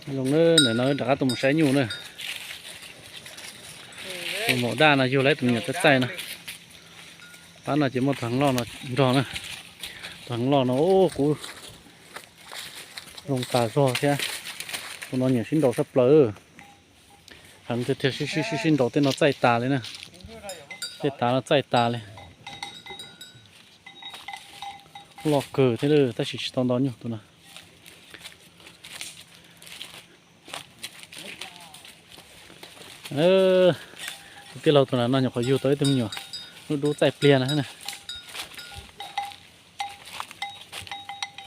Zoo na, ntawm no rov qab tuaj mus saib nyuj na. Tus maum daj no yug lawv tus me nyuam txaij txaij no. Pab no ces muaj tus heev loj no nrog na. Tus heev loj no kuv zoo tas zog thiab. Tus no nyiam sib nraus tshaj plaws. Heev tiag tiag, sib sib sib sib nraus tej no txaij tas li na. Tej tav no txaij tas li. Loj kawg thiab tab sis tsis tau nto nyuj tus no. Tus tij laug tus no nyuam qhuav yug tau ib tug me nyuam dub dub txaij pliag no.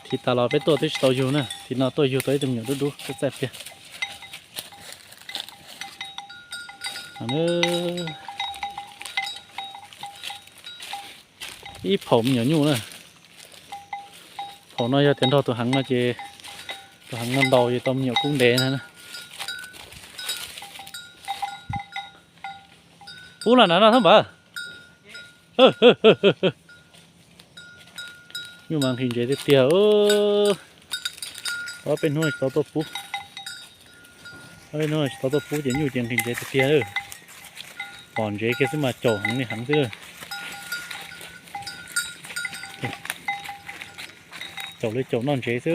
Thib tas los peb tuaj twb tsis tau yug na, thib no tuaj yug tau ib tug me nyuam dub dub txaij pliag. Ib phaum me nyuam nyuj na. Phaum no yog tias nrog tus heev no ces tus heev no ntaus ces tau me nyuam kub ntev ntag na. Pub los na no thab npawg. Nyuj mas nqhis ntsev tiag tiag. Ob peb hnub tsis tau tuaj pub. Ob peb hnub tsis tau tuaj pub ces nyuj ces nqhis ntsev tiag tiag. Pom ntsev kiag xwb mas caum heev li heev xwb. Caum li caum noj ntsev xwb.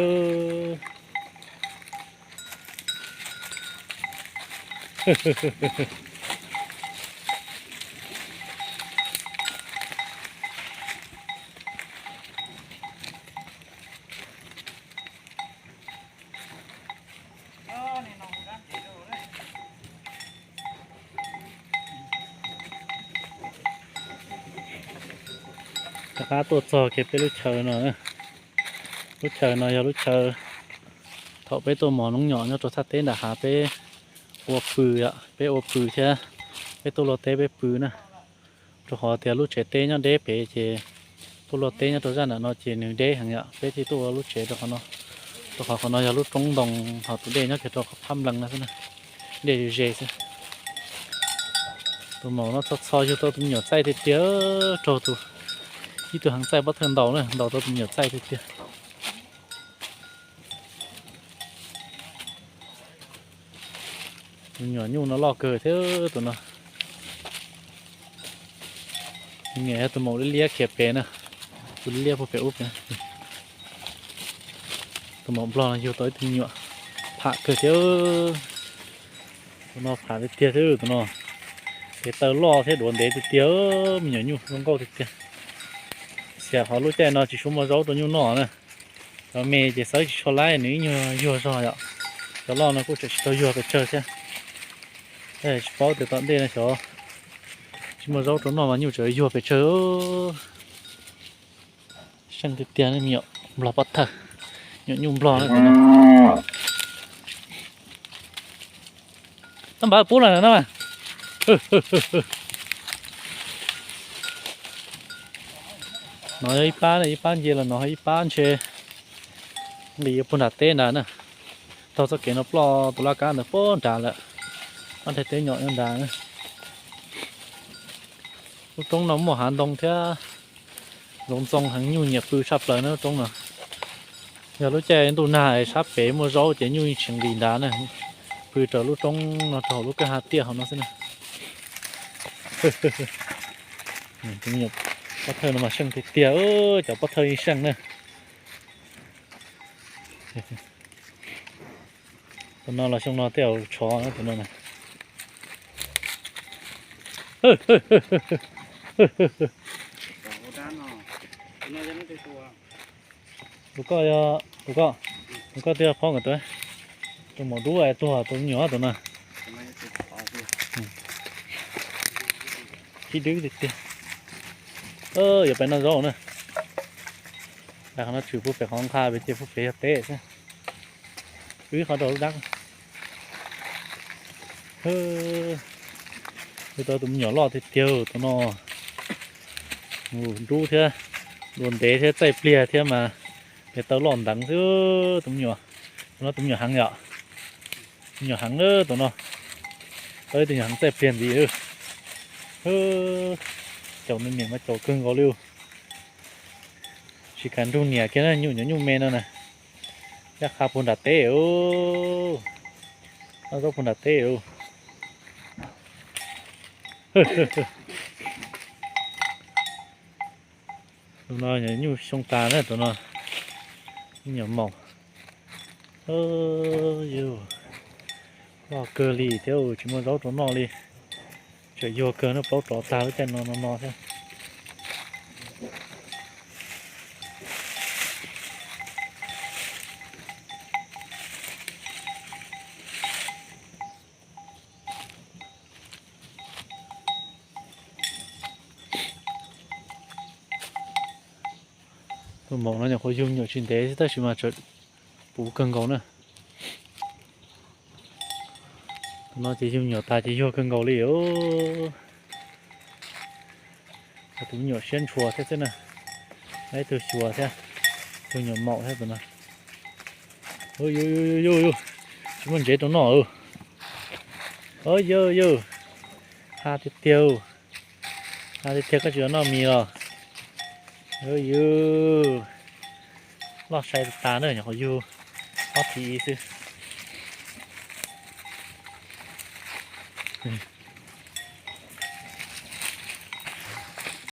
Rov qab tuaj txog kiag peb lub chaw no. Lub chaw no yog lub chaw thaum peb tuaj mos noob nyom nyob rau thaj teb nram hav peb ua pw, peb ua pw thiab peb tuaj luaj teb peb pw na. Rau qhov tias lub tsev teb nyob deb pem ces tuaj luaj teb nyob rau zaj nram no ces nws deb heev yom, peb thiaj tuaj ua lub tsev rau qhov no. Rau qhov qhov no yog lub roob ntoo, ho tus dej nyob kiag rau qhov phab nplees no xwb na, dej ze ze xwb. Tus maum no txho txho yug tau tus me nyuam txaij tiag tiag, raug tus ib tug heev txaij pob thawj ntaus na, ntaus tau tus me nyuam txaij tiag tiag. Tus me nyuam nyuj no loj kawg thiab tus no. Niam yog tus maum liab liab khiav pem na, tus liab liab puag pem ub pem. Tus maum nplog no yug tau ib tug me nyuam pham kawg thiab. Tus no pham tiag tiag thiab tus no. Tes taw loj thiab duav ntev tiag tiag, me nyuam nyuj zoo nkauj tiag tiag. Xiam qhov lub caij no tsis tshua muaj zaub rau nyuj noj na. Cov me ces xawb tsis tshua laib, nws ib nyuag yuag zog yom. Cov loj no kuj tseem tsis tau yuag pes tsawg thiab. Tsis paub tias tom ntej no xyov tsis muaj zaub rau noj mas nyuj tseem yuag pes tsawg. Seej tiag tiag, me nyuam nplog pob thawj, nyuam nyuj nplog na. Tab npawg pub los na. No yog ib pab, ib pab nce los no, ib pab ntshe nqis puag nram teb nrad na. Taug txoj kev no ploj tus laj kab ntawd puag nrad lawm. Ob nrag teb nyom nyob nrad. Lub roob no muaj hav ntoo thiab. Zoo ntxoo heev, nyuj nyiam pw tshaj plaws na lub roob no. Yog lub caij ntuj nag sab pem muaj zaub ces nyuj yeej tsis nqis nrad na, pw raws lub roob no rau hauv lub kwj ha tiaj hauv no xwb na. Pob thawj no mas seej tiag tiag, cov pob thawj yeej seej na. Tus no los xyoo no tej zaum tshov na tus no na. Tus koj, tus koj, tus koj twb yog phob nkawd tus, tus maum dub es tuag tus me nyuam tus no. Khib dwb tiag tiag. Yuav pem noj zaub na. Dag qhov no tshwm pub pem qhov nqha pem ces pub pem yog teb xwb. Wb qhov rau lub dab. Wb tau tus me nyuam loj tiag tiag tus no. Dub thiab, dua ntev thiab txaij pliag thiab mas tes taw loj nteev xwb tus me nyuam. Tus no tus me nyuam heev yom. Tus me nyuam heev tus no. Tau ib tug nyuam heev txaij pliag ntxiv. Caum nws niam mas caum kawg nkaus li. Tsis kam nrug niam kiag na, nyuj nyuam nyuj me no na. Yaj qha puag nram teb. Zaub puag nram teb. Tus no nyuj xyoo tas na, tus no nyuam maum. Yus loj kawg li thiab tsis muaj zaub rau noj li. Tseem yuag kawg na, plaub rov tag lub caij no no no thiab. Tus maum no nyuam qhuav yug me nyuam tsis ntev xwb tab sis mas tseem puv kawg nkaus na. Tus no ces yug me nyuam tas ces yuag kawg nkaus li. Tus me nyuam siab ntshua thiab xwb na. Ib tug xyuas thiab, tus nyuam maum thiab tus no. Yus, yus, tsis muaj ntsev rau noj. Yus, yus, ha tiag tiag, ha tiag tiag, koj tsis noj mis los? Yus, loj sai tas tas na, nyuam qhuav yug ob thib ib xwb.